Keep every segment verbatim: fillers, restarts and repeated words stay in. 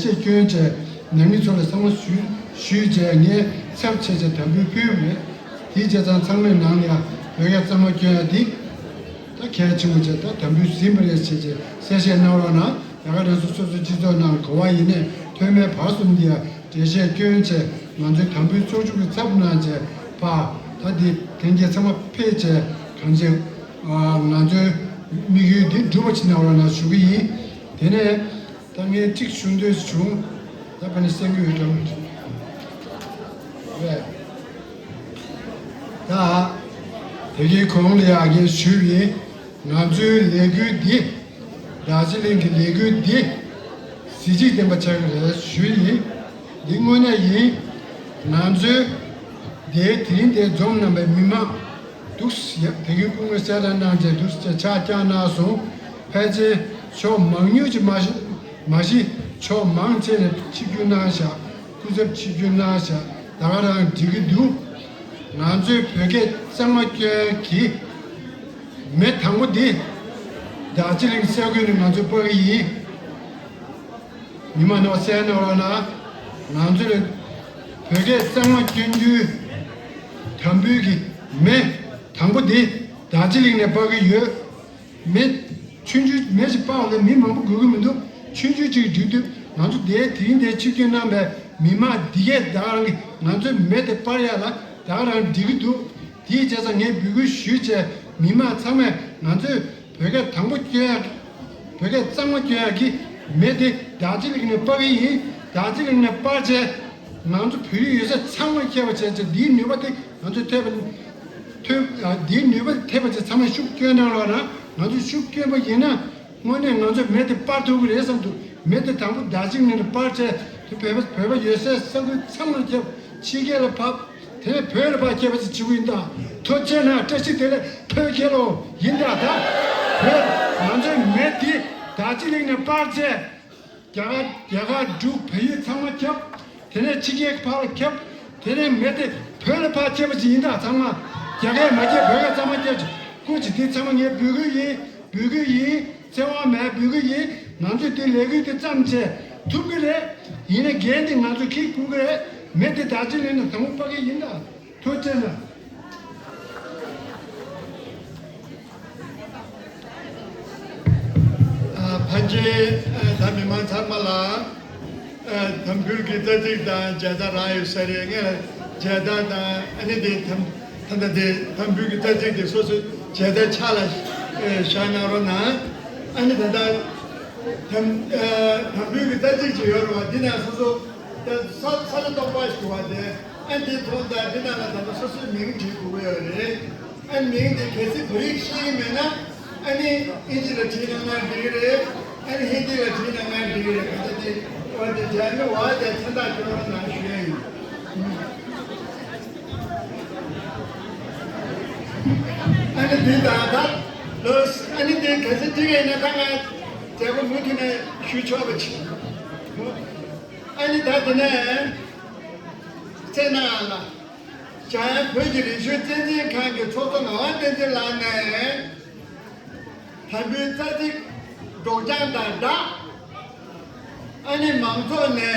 ཆས་སྐྱོན་བྱས་ནང་མི་ཚོ་ལ་ཚང་མ་ཞུས་ཞུས་བྱས་ངས་ཚབ་བྱས་བྱས་དམ་འབུལ་ཕུལ་བ་རེད། དེའི་བྱས་ཙང་ཚང་མས་ནང་ལ་ཡ་བོད་སྐད་གཙང་མ་སྐྱོན་ཡ་འདི་ད་གལ་ཆེན་པོ་བྱས་ད་དམ་འབུལ་ཟིན་པ་རེད་བྱས་བྱས་གསལ་བཤད་གནང་རོགས་གནང་། ཡ་ག་རང་སོ་སོ་སོ་སྤྱི་ཚོགས་ནང་ག་བ་ཡིན་ནས་ཐོན་མེད་བར་གསུམ་འདི་ཡ་འགྲེལ་བཤད་སྐྱོན་བྱས་ང་ཚོའི་དམ་འབུལ་ཚོགས་ཆུང་གི་ཚབ་གནང་བྱས་ཕ་ད་འདི་ལྷན་རྒྱས་ཚང་མ་ཕེབས་བྱས་གང་བྱས་ང་ཚོའི་དམིགས་ཡུལ་འདི་འགྲུབ་པ་ཅིག་གནང་རོགས་གནང་ཞུ་གི་ཡིན། དེ་ནས། ད་ངས་གཅིག་ཞུ་འདོད་བྱུང་། ད་ཕ་ནི་གསན་གྱི་ཡོད་དམ། རེད། ད་དེ་གའི་གོང་ལ་ཡ་ངས་ཞུས་པ་ཡིན། ང་ཚོའི་ལས་འགུལ་འདི། རྡོ་རྗེ་གླིང་གི་ལས་འགུལ་འདི། གཟི་བརྗིད་ལྡན་པ་ཆགས་ཀྱི་རེད་ཞུས་ཡིན། འདི་དངོས་གནས་ཡིན། ང་ཚོའི་འདིའི་དེ་རིང་འདིར་འཛོམས་གནང་བའི་མི་མང་། འདུག་ཡ་དེ་གའི་སྐུ་ངོ་གསལ་བསྒྲགས་གནང་བྱས་འདུག་ཅེས་ཕྱག་བརྐྱངས་གནང་སོང་། ཕལ་ཆེར་ཕྱོགས་མང་ཉུང་ཅིག་མ་ཤི་མ་ཤི་ཕྱོགས་མང་ཆེ་ནས་ཆིབས་བསྒྱུར་གནང་བཞག་སྐུ་ཚབ་ཆིབས་བསྒྱུར་གནང་བཞག་ད་ག་རང་འགྲིག་གི་འདུག་ང་ཚོའི་བོད་སྐད་གཙང་མ་སྐྱོན་གྱི་མེ་དང་པོ་འདི་རྡོ་རྗེ་གླིང་ས་ཁུལ་ནས་ང་ཚོས་སྤར་གི་ཡིན། མི་མང་ནང་གསལ་གནང་རོགས་གནང་། ང་ཚོས་བོད་སྐད་གཙང་མ་སྐྱོན་རྒྱུའི་དམ་འབུལ་གྱི་མེ་དང་པོ་འདི་རྡོ་རྗེ་གླིང་ནས་སྤར་གྱི་ཡོད། མེ་ཆུང་ཆུང་མེ་ཞིག་སྤར་བ་ལ་མི་མང་པོ་དགོས་ཀྱི་མི་འདུག་ཆུང་ཆུང་ཅིག་འགྲིག་དུས་ང་ཚོ་དེའི་དེ་རིང་དེའི་ཆིབས་བསྒྱུར་གནང་བའི་མི་མང་འདི་གས་ད་ག་རང་གིས་ང་ཚོའི་མེ་དེ་སྤར་ཡག་ལ་ད་ག་རང་འགྲིག་གི་འདུག་དེའི་བྱས་ཙང་ངས་འབོད་སྐུལ་ཞུས་བྱས་མི་མང་ཚང་མས་ང་ཚོས་བོད་སྐད་དང་པོ་སྐྱོན་ཡག་བོད་སྐད་གཙང་མ་སྐྱོན་ཡག་གི་མེ་དེ་རྡོ་རྗེ་གླིང་ནས་སྤར་གི་ཡིན། རྡོ་རྗེ་གླིང་ནས་སྤར་བྱས་ང་ཚོ་བོད་རིགས་ཡོད་ས་ཚང་མ་ཁྱབ་པ་བྱས་བྱས་འདིའི་ནུས་པ་དེ་ང་ཚོས་ཐེབས་པ་ཐོན་འདིའི་ནུས་པ་ཐེབས་པ་བྱས་ཚང་མས་ཤུགས་སྐྱོན་གནང་རོགས་གནང་། ང་ཚོས་ཤུགས་སྐྱོན་པ་ཡིན་ན། དངོས་གནས་ང་ཚོས་མེ་དེ་སྤར་ཐུབ་ཀྱི་རེད་བསམ་འདུག་མེ་དེ་དང་པོ་རྡོ་རྗེ་གླིང་ནས་སྤར་བྱས་དེ་བོད་པ་བོད་པ་ཡོད་སའི་ས་ཁུལ་ཚང་མར་ཁྱབ་ཕྱི་རྒྱལ་ལ་ཕབ་དེ་ནས་བོད་ལ་ཕར་ཁྱབ་པ་ཞིག་བྱེད་དགོས་ཡིན་ད། ཐུགས་རྗེ་གནང་། བཀྲ་ཤིས་བདེ་ལེགས་བོད་རྒྱལ་ལོ་ཡིན་ད་ད། བོད་ང་ཚོའི་མེ་འདི་རྡོ་རྗེ་གླིང་ནས་སྤར་བྱས། རྒྱ་གར་རྒྱ་གར་འབྲུག་བལ་ཡུལ་ཚང་མ་ཁྱབ། དེ་ནས་ཕྱི་རྒྱལ་གྱི་ཕར་ལ་ཁྱབ། དེ་ནས་མེ་དེ་བོད་ལ་ཕར་ཁྱབ་པ་ཅིག་ཡིན་ད་ཚང་མ། རྒྱ་སྐད་མ་ཁྱབ་བོད་སྐད་ཚང་མ་ཁྱབ་ཅིག་སྐུ་མཁྱེན་འདི་ཚང་མ་ངས་འབོད་སྐུལ་ཡིན། འབོད་སྐུལ་ཡིན། བཙན་དབང་མེད་འབོད་སྐུལ་ཡིན། ང་ཚོས་འདི་ལས་འགུལ་འདི་བརྩམས་བྱས་ཐུབ་ཀྱི་རེད། ཡིན་ན་འགན་འདི་ང་ཚོས་འཁྱེར་དགོས་ཀྱི་རེད། མེ་འདི་རྡོ་རྗེ་གླིང་ནས་དང་པོ་སྤར་གྱི་ཡིན་ད། ཐུགས་རྗེ་གནང་། ཨ། ཕན་ཆད་ཨ་ད་མི་མང་ཚང་མ་ལ་ཨ་དམ་འབུལ་གྱི་རྩ་ཚིག་དང་མཇལ་དར་རག་ཡོད་ས་རེད། ངས་མཇལ་དར་དང་ཨ་ནི་དེ་དམ་ད་ལྟ་དེ་དམ་འབུལ་གྱི་རྩ་ཚིག་དེ་སོ་སོའི་མཇལ་དར་ཕྱག་ལ་ཨ་བཞག་གནང་རོགས་གནང་། ཨ་ནི་ད་ལྟ་དམ་ཨ་དམ་འབུལ་གྱི་རྩ་ཚིག་ཅིག་ཡོད་རེད་བ། འདི་ནང་སོ་སོ་ད་ས་ས་ལ་གཏོགས་པ་ཞིག་འདུག་བ། དེ་ཨ་འདི་མཐོང་ད་འདི་ནང་ལ་ད་ལྟ་སོ་སོའི་མིང་བྲིས་དགོས་ཀྱི་ཡོད་རེད། ཨ་མིང་དེ་གལ་སྲིད་བོད་ཡིག་ཤེས་ཀྱི་མེད་ན་ཨ་ནི་ཨིན་ཇི་ལ་བྲིས་ན་ང་འགྲིག་གི་རེད། ཨ་ནི་ཧིན་དི་ལ་བྲིས་ན་ང་འགྲིག་གི་རེད། ག་ཚོད་དེ་བ་དེ་རྒྱ་མི་བ་དེ་མཚན་རྟགས་སྐྱོན་རོགས་གནང་ཞུ་ཡ་ཡིན། ཨ་ནི་འདི་དང་ད་ལོས་ཨ་ནི་འདི་གལ་སྲིད་འགྲིག་ཡིན་ན་ད་ང་མཛད་སྒོ་མུ་མཐུད་ནས་ཞུ་ཆོག་པ་ཅིག་ཨ་ནི་ད་དེ་ནས་བཙན་ན་ལ། འཇམ་དབྱངས་བོད་ཀྱི་རིག་གཞུང་གཅེས་འཛིན་ཁང་གི་ཚོགས་གཙོ་ངག་དབང་བསྟན་འཛིན་ལགས་ནས་དམ་འབུལ་རྩ་ཚིག་སྒྲོག་སྦྱང་དང་སྦྲགས། ཨ་ནི་མང་ཚོགས་ནས་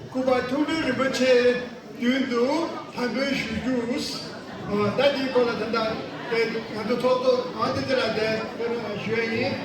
སྐུ་པར་མཐོང་གྲོལ་རིན་པོ་ཆེའི་མདུན་དུ་དམ་འབུལ་ཞུ་རྒྱུ། ད་འདིའི་སྐོར་ལ་ད་ལྟ་ང་ཚོ་ཚོགས་གཙོ་ངག་དབང་བསྟན་འཛིན་ལགས་དེ་ཕེབས་རོགས་ཞུ་ཡ་ཡིན།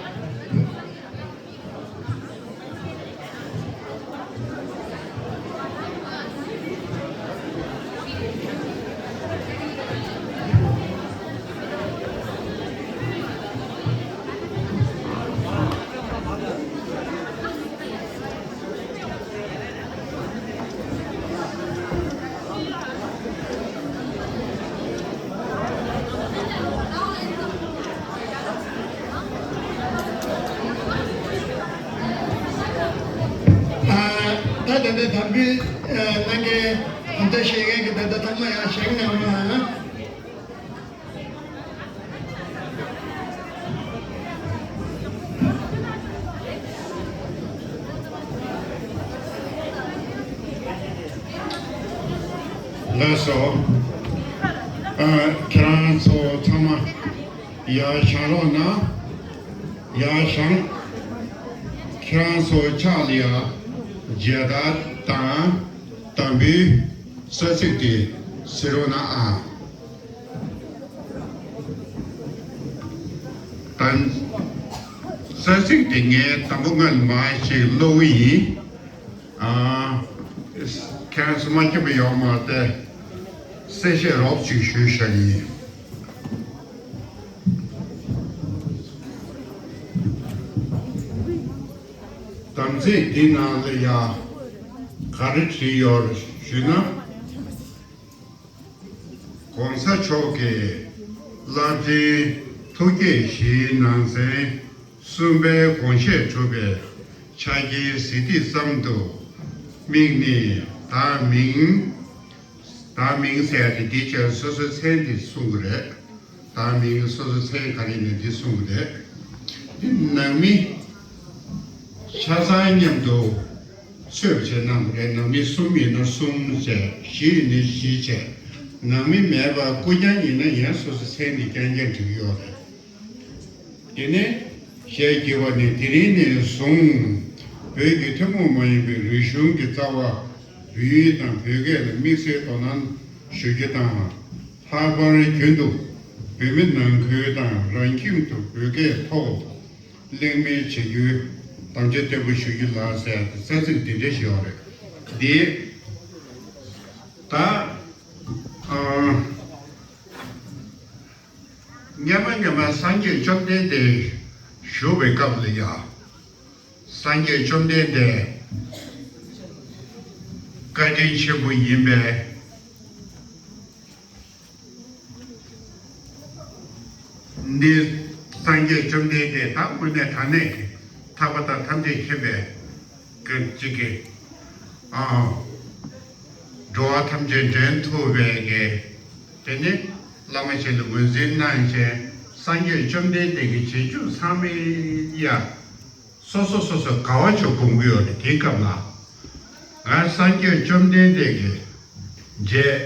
ད་ད་ལྟ་དམ་འབུལ་གནང་མཁན་དམ་བཅའ་བཞེས་མཁན་གྱི་ད་ལྟ་ཚང་མ་ཡང་བཞེངས་གནང་རོགས་གནང་། ལགས་སོ། ཨ། ཁྱེད་རང་ཚོ་ཚང་མ་ཡར་བཞེངས་རོགས་གནང་། ཡར་བཞེངས། ཁྱེད་རང་ཚོ་ཕྱག་ལ་ཡ། མཇལ་དར་དང་དམ་བུའི་ས་ཚིགས་དེ་གཟིགས་རོགས་གནང་ཨ། ད་ས་ཚིགས་དེ་ངས་དང་པོ་སྔོན་མ་ཞིག་ཀློག་གི་ཡིན། ཨ། ཁྱེད་རང་ཚོ་མ་མཁྱེན་པ་ཡོད་མ་རེད་དེ། གསལ་བཤད་རོབ་ཅིག་ཞུས་བཞག་གི་ཡིན། དམ་ཚིག་འདི་ནང་ལ་ཡ་ག་རེ་བྲིས་ཡོད་ཞུས་ན། ༸གོང་ས་མཆོག་གི་རླབས་ཆེན་ཐུགས་བསྐྱེད་བཞིའི་ནང་ཚན་གསུམ་པའི་དགོངས་བཞེད་གྲུབ་པའི་ཆ་རྐྱེན་གཟིགས་ཏེ་ཙམ་དུ་དམིགས་ནས། བདག་མིང་། བདག་མིང་ཟེར་ཡ་དེ་འདི་བྱས་སོ་སོའི་མཚན་དེ་གསུང་གི་རེད། བདག་མིང་སོ་སོའི་མཚན་ག་རེ་ཡིན་ན་འདི་གསུང་གི་རེད། འདི་ནང་མི་ཆ་ཚང་མཉམ་དུ་ཚོས་བྱས་གནང་གི་རེད། ནང་མི་གསུམ་ཡིན་ན་གསུམ་བྱས། བཞི་ཡིན་ན་བཞི་བྱས། ནང་མི་མེད་པ་སྐུ་རྐྱང་ཡིན་ན་ཡང་སོ་སོའི་མཚན་དེ་རྐྱང་རྐྱང་འབྲི་གི་ཡོད་རེད། དེ་ནས་ཞལ་བགྱིས་པ་ནི་དེ་རིང་ནས་བཟུང་བོད་ཀྱི་ཐུན་མོང་མ་ཡིན་པའི་རིག་གཞུང་གི་རྩ་བ་བོད་ཡིག་དང་བོད་སྐད་ལ་དམིགས་བསལ་དོ་སྣང་ཞུ་རྒྱུ་དང་། ལྷག་པར་རྒྱུན་དུ་བོད་མི་ནང་ཁུལ་དང་རང་ཁྱིམ་དུ་བོད་སྐད་ཐོག་གླེང་མོལ་བྱེད་རྒྱུའི་དམ་བཅའ་བརྟན་པོ་ཞུ་རྒྱུ་ལགས་ཟེར་ཏེ་ས་ཚིགས་འདི་འདྲ་ཞིག་ཡོད་རེད། འདི་ད་ཨ། སྔོན་མ་སྔོན་མ་སངས་རྒྱས་བཅོམ་ལྡན་འདས་བཞུགས་པའི་སྐབས་ལ་ཡ། སངས་རྒྱས་བཅོམ་ལྡན་འདས་བཀའ་དྲིན་ཆེན་པོ་ཡིན་པས། འདི་སངས་རྒྱས་བཅོམ་ལྡན་འདས་ད་དངོས་གནས་དྲང་གནས་ཀྱི་ཐར་པ་དང་ཐམས་ཅད་མཁྱེན་པའི་སྐབས་གཅིག་གི་ཨ། འགྲོ་བ་ཐམས་ཅད་འདྲེན་ཐུབ་པའི་གི། དེ་ནི་བླ་མ་ཞིག་ལ་ངོས་འཛིན་གནང་བྱས། སངས་རྒྱས་བཅོམ་ལྡན་འདས་ཀྱི་རྗེས་འཇུག་ཚང་མས་ཡ། སོ་སོ་སོ་སོ་དགའ་བ་ཅིག་སྒོམ་གྱི་ཡོད་རེད། དེའི་སྐབས་ལ་ང་སངས་རྒྱས་བཅོམ་ལྡན་འདས་ཀྱི་མཇལ།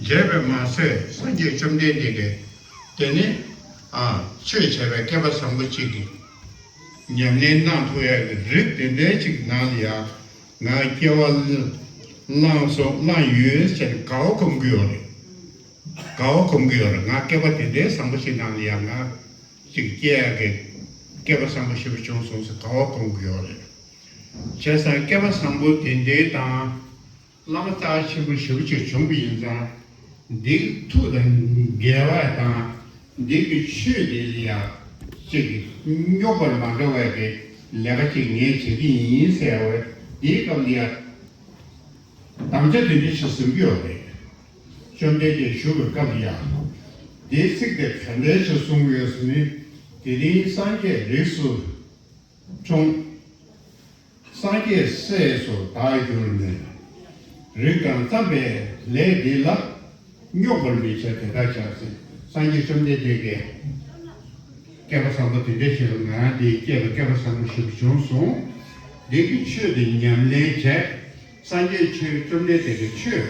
མཇལ་བས་མ་ཟད་སངས་རྒྱས་བཅོམ་ལྡན་འདས་ཀྱི་དེ་ནི་ཨ། ཆོས་བྱས་པའི་སྐལ་པ་བཟང་པོ་གཅིག་གི་ཉམས་ལེན་གནང་ཐུབ་ཡག་གི་རིགས་དེ་འདྲའི་ཅིག་ནང་ལ་ཡ། ང་སྐྱེ་བ་བླངས་སོང་། བླངས་ཡོད་ཟེར་དགའ་བ་སྒོམ་གྱི་ཡོད་རེད། དགའ་བ་སྒོམ་གྱི་ཡོད་རེད། ང་སྐྱེ་བ་དེ་འདྲའི་བཟང་པོ་ཞིག་ནང་ལ་ཡ་ང་ཅིག་སྐྱེ་ཡག་གི་སྐལ་པ་བཟང་པོ་ཞེ་པོ་བྱུང་སོང་ཟེར་དགའ་བ་སྒོམ་གྱི་ཡོད་རེད། བྱས་ཙང་སྐལ་པ་བཟང་པོ་དེ་འདྲའི་དང་། བླ་མ་རྩ་ཆེན་པོ་ཞེ་པོ་ཅིག་བྱུང་བ་ཡིན་ཙང་། འདི་ཐུགས་དང་འགལ་བ་དང་། འདི་གི་ཆོས་དེ་ལ་ཡ་ཅིག་རྙོག་པར་མ་འགྲོ་བའི་གི་ལས་ཀ་ཅིག་ངས་བྱེད་ཀྱི་ཡིན་ཟེར་བས། འདིའི་སྐབས་ལ་ཡ་དམ་བཅའ་དེ་འདྲ་ཞིག་ཟིན་གྱི་ཡོད་རེད། བཅོམ་ལྡན་འདས་བཞུགས་པའི་སྐབས་ལ་ཡ། འདིའི་ཚིག་དེ་ག་འདྲ་ཞིག་གསུང་གི་ཡོད་ཟེར་ན། དེ་རིང་སངས་རྒྱས་རིགས་སུ་འཁྲུངས། སངས་རྒྱས་སྲས་སུ་བདག་གྱུར་ནས། རིགས་དང་བརྩམས་པའི་ལས་འདི་ལ། རྙོག་པར་མི་བྱ་དེ་ལྟར་བྱ་ཟེར། སངས་རྒྱས་བཅོམ་ལྡན་འདས་ཀྱིས་སྐལ་པ་བཟང་པོ་དེ་འདྲ་ཞིག་ལ་ང་འདི་སྐྱེས་པ་སྐལ་པ་བཟང་པོ་ཞིག་བྱུང་སོང་། འདི་གི་ཆོས་དེ་ཉམས་ལེན་བྱས། སངས་རྒྱས་ཆོས་བཅོམ་ལྡན་འདས་ཀྱི་ཆོས་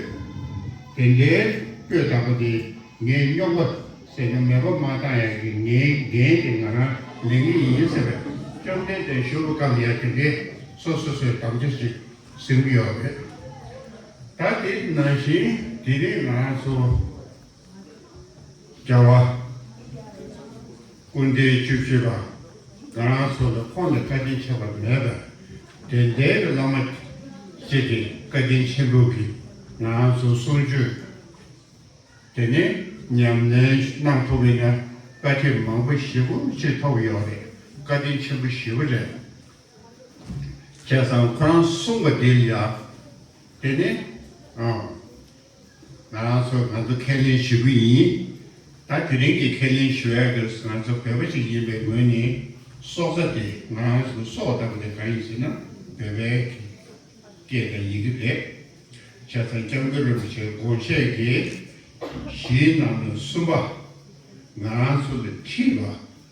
དེ་འདྲའི་སྤྱོད་དང་པོ་དེ། ངས་རྙོག་པ་ཟེར་ན་མེད་པ་མ་བཏང་ཡག་གི་ངའི་འགན་དེ་ང་རང་ལེན་གྱི་ཡིན་ཟེར་བས། བཅོམ་ལྡན་འདས་བཞུགས་པའི་སྐབས་ལ་ཡ་དེ་འདྲའི་སོ་སོ་སོའི་དམ་བཅའ་ཞིག་ཟིན་གྱི་ཡོད་རེད། ད་དེ་ནང་བཞིན་དེ་རིང་ང་རང་ཚོ་རྒྱལ་བ་སྐུ་ཕྲེང་བཅུ་བཞི་པ་ང་རང་ཚོ་ལ་ཁོང་ལས་བཀའ་དྲིན་ཆེ་བ་མེད་པས། དེ་འདྲའི་བླ་མ་ཅིག་གི་བཀའ་དྲིན་ཆེན་པོ་གིས་ང་རང་ཚོ་གསུང་ཆོས། དེ་ནས་ཉམས་ལེན་གནང་ཐུབ་པ་ཡིན་ན་བཀའ་དྲིན་མང་པོ་ཞེ་པོ་ཅིག་ཐོབ་ཡོད་རེད། བཀའ་དྲིན་ཆེན་པོ་ཞེ་པོ་རེད། བྱས་ཙང་ཁོ་རང་གསུངས་པ་དེ་ལ་ཡ། དེ་ནས་ཨ། ང་རང་ཚོ་ང་ཚོ་ཁས་ལེན་ཞུ་གི་ཡིན། ད་དེ་རིང་གི་ཁས་ལེན་ཞུ་ཡག་གི་ང་ཚོ་བོད་པ་ཞིག་ཡིན་པའི་ངོས་ནས་སྲོག་རྩ་དེ་ང་རང་ཚོ་སྲོག་ལྟ་བུ་དེ་གང་ཡིན་ཟེར་ན་བོད་པའི་སྐད་དང་ཡི་གེ་རེད། བྱས་ཙང་སྐྱབས་མགོན་རིན་པོ་ཆེའི་དགོངས་བཞེད་ཀྱི་བཞིའི་ནང་ནས་གསུམ་པ། ང་རང་ཚོ་ལ་ཁྲིད་པ།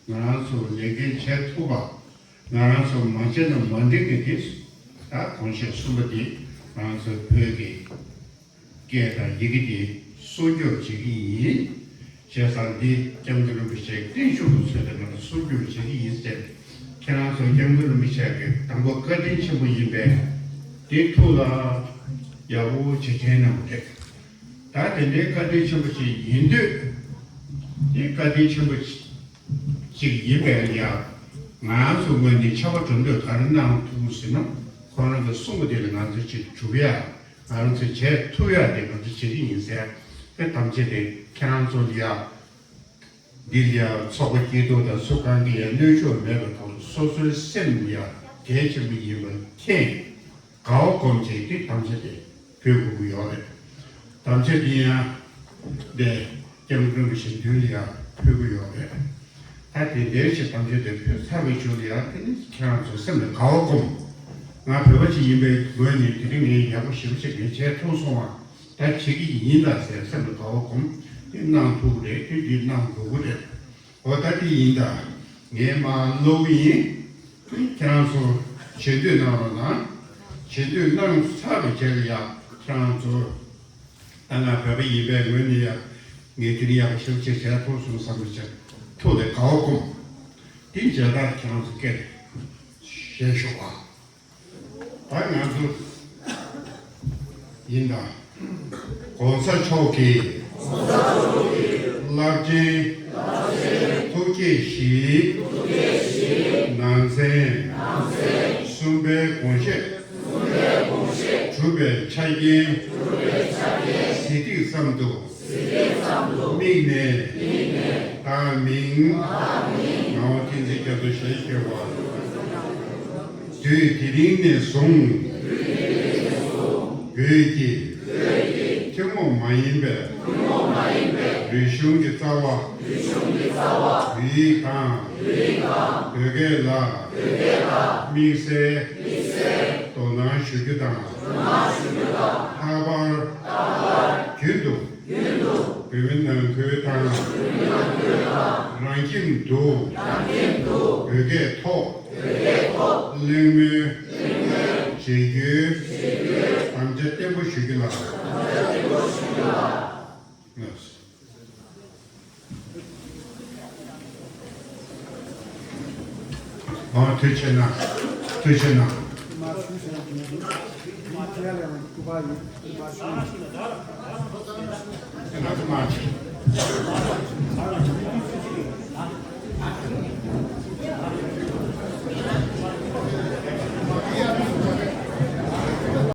ང་རང་ཚོ་ལས་འགན་བྱེད་ཐུབ་པ། ང་རང་ཚོ་མ་བྱས་ན་མ་འགྲིག་གི་དེ། ད་དགོངས་བཞེད་གསུམ་པ་དེ་ང་ཚོ་བོད་ཀྱི་སྐད་དང་ཡི་གེ་དེ་སྲུང་སྐྱོབ་བྱེད་ཀྱི་ཡིན། བྱས་ཙང་འདི་སྐྱབས་མགོན་རིན་པོ་ཆེའི་བརྟན་བཞུགས་ཀྱི་ཚུལ་དུ་ང་ཚོ་སྲུང་སྐྱོབ་བྱེད་ཀྱི་ཡིན་ཟེར། ཁྱེད་རང་ཚོ་སྐྱབས་མགོན་རིན་པོ་ཆེ་གི་དང་པོ་བཀའ་དྲིན་ཆེན་པོ་ཡིན་པས། དེ་ཐུགས་ལ་ཡག་པོ་བྱེད་མཁན་རྣམས་རེད། ད་དེ་འདྲའི་བཀའ་དྲིན་ཆེན་པོ་ཞིག་ཡིན་དུས། དེ་བཀའ་དྲིན་ཆེན་པོ་ཞིག་ཡིན་པས་ཡ། ང་ཚོ་ངོས་ནས་ཆར་པ་བསྒྲོན་འདོད་ག་རེ་གནང་ཐུབ་ཟེར་ན། ཁོ་རང་གིས་གསུངས་པ་དེ་ལ་ང་ཚོ་ཅིག་སྒྲུབ་ཡ། ང་རང་ཚོས་བྱེད་ཐུབ་ཡ་དེ་ང་ཚོ་བྱེད་ཀྱི་ཡིན་ཟེར། དེ་ཐམས་ཅད་དེ་ཁྱེད་རང་ཚོ་ལ་ཡ། འདི་ལ་ཡང་ཚོགས་པ་སྐྱིད་སྡུག་དང་སུ་གང་གི་ཡང་གནོད་ཕྱོགས་མེད་པ་དང་། སོ་སོའི་སེམས་ལ་ཡང་གལ་ཆེན་པོ་ཡིན་པ་མཁྱེན། དགའ་བ་སྒོམ་བྱས་ཏེ་དམ་བཅའ་དེ་ཕུལ་དགོས་ཀྱི་ཡོད་རེད། དམ་བཅའ་འདི་ཡང་འདི་སྐྱབས་མགོན་རིན་པོ་ཆེ་མདུན་ལ་ཡང་ཕུལ་གྱི་ཡོད་རེད། ད་དེ་འདྲའི་ཞིག་དམ་བཅའ་དེ་ཕུལ་ཚར་བའི་མཇུག་ལ་ཡང་དེ་ནི་ཁྱེད་རང་ཚོ་སེམས་ལ་དགའ་བ་སྒོམ། ང་བོད་པ་ཞིག་ཡིན་པའི་ངོས་ནས་དེ་རིང་ངས་ཡག་པོ་ཞེ་པོ་ཞིག་ངས་བྱས་ཐུབ་སོང་བ། ད་བྱེད་ཀྱི་ཡིན་ད་ཟེར་སེམས་ལ་དགའ་བ་སྒོམ། དེ་གནང་ཐུབ་ཀྱི་རེད། དེ་འདི་གནང་དགོས་ཀྱི་རེད། འོ་ད་དེ་ཡིན་ད། ངས་མར་ཀློག་གི་ཡིན། ཁྱེད་རང་ཚོ་བྱེད་འདོད་གནང་རོགས་གནང་། བྱེད་འདོད་གནང་ཚར་བའི་རྗེས་ལ་ཡ་ཁྱེད་རང་ཚོ། ད་ང་བོད་པ་ཡིན་པའི་ངོས་ནས་ཡ། ངས་དེ་རིང་ཡག་པོ་ཞེ་པོ་ཅིག་བྱས་ཐུབ་སོང་བསམ་པ་ཅིག་ཐུགས་ལ་དགའ་བ་སྒོམ། དེ་མཇལ་དར་ཁྱེད་རང་ཚོ་སྐད་བཞེས་ཤོག་ཨ། ད་ང་ཚོ་ཡིན་ད། ༸གོང་ས་མཆོག་གི་རླབས་ཆེན་ཐུགས་བསྐྱེད་བཞིའི་ནང་ཚན་གསུམ་པའི་དགོངས་བཞེད་གྲུབ་པའི་ཆ་རྐྱེན་གཟི་བརྗིད་ཙམ་དུ་དམིགས་ནས། བདག་མིང་ངག་དབང་བསྟན་འཛིན་རྒྱ་མཚོ་ཞེས་བརྗོད་པ། དུས་དེ་རིང་ནས་བཟུང་། བོད་ཀྱི་ཐུན་མོང་མ་ཡིན་པའི་རིག་གཞུང་གི་རྩ་བ། བོད་ཡིག་དང་། བོད་སྐད་ལ་དམིགས་བསལ་དོ་སྣང་ཞུ་རྒྱུ་དང་། ལྷག་པར་རྒྱུན་དུ་བོད་མི་ནང་ཁུལ་དང་། རང་ཁྱིམ་དུ་བོད་སྐད་ཐོག་གླེང་མོལ་བྱེད་རྒྱུའི་དམ་བཅའ་བརྟན་པོ་ཞུ་རྒྱུ་ལགས། ཨ། ཐུགས་རྗེ་གནང་། ཐུགས་རྗེ་གནང་།